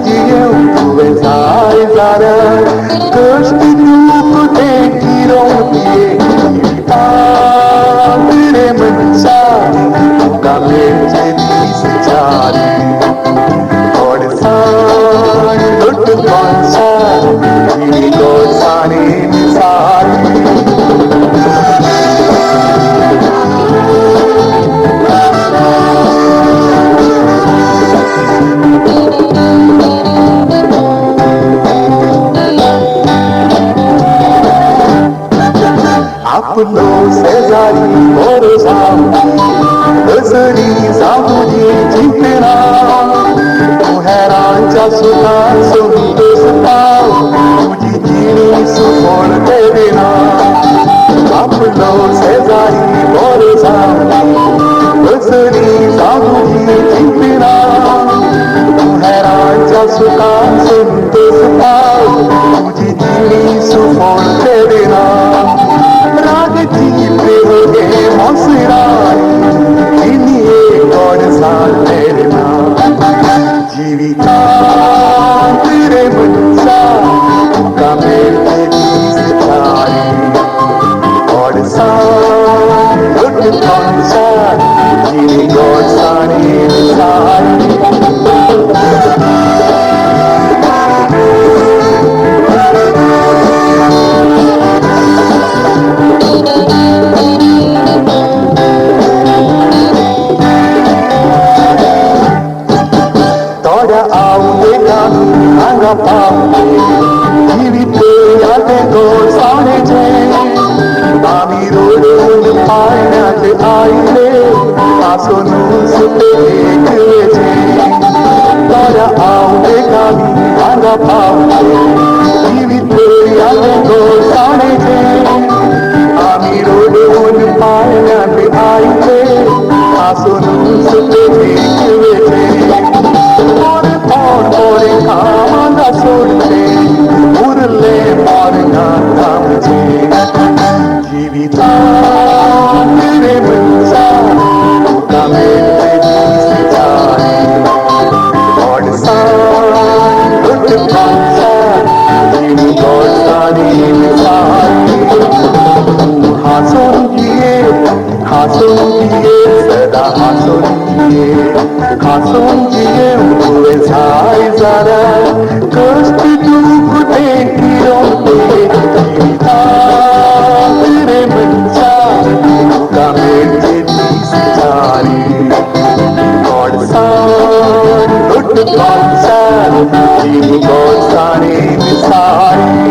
जियेव तुवें जाय जाल्यार कश्ट दुख तें किरोवपी जिवितांत रे मनशा तुका मेळचे दीस चारी गोडसाण लुट कोनशा जिणी गोडसाणेन सारी. आपलो शेजारी बरो जावपी नजरी जावं तुजी चिंतना तूं हेरांच्या सुखान संतोश पाव तुजी जिणी सुफळ तेन्ना. आपलो शेजारी बरो जावपी नजरी जावं तुजी चिंतना तूं हेरांच्या सुखान संतोश पाव तुजी जिणी सुफळ तेन्ना. रागची प्रेम मोसराई जिनिये गोडसाण तेन्ना. जिवितांत रे मनशा तुका मेळचे दीस चारी गोडसाण लुट कोनशा जिणी गोडसाणेन सारी. थोड्या आवदेकान हांगा पावले जिवीत तें गोडसाणेचें आमी रडून पाळण्यात आयले आसुनूच तें एकवेचें. थोड्या आवदेकान हांगा पावले जिवीत तें गोडसाणेचें आमी रडून पाळण्यात आयले आसुनूच तें एकवेचें. पore कामांगा सोडचे उरले मोरगां आमचे. जिवितांत रे मनशा तुका मेळचे दीस चारी गोडसाण लुट कोनशा जिणी गोडसाणेन सारी. तूं हांसून जिये हांसून जिये सदा हांसून जिये हांसून जिये तुवें जाय जाल्यार कश्ट दुख तें किरोवपी जिवितांत रे मनशा तुका मेळचे दीस चारी गोडसाण लुट कोनशा जिणी गोडसाणेन सारी.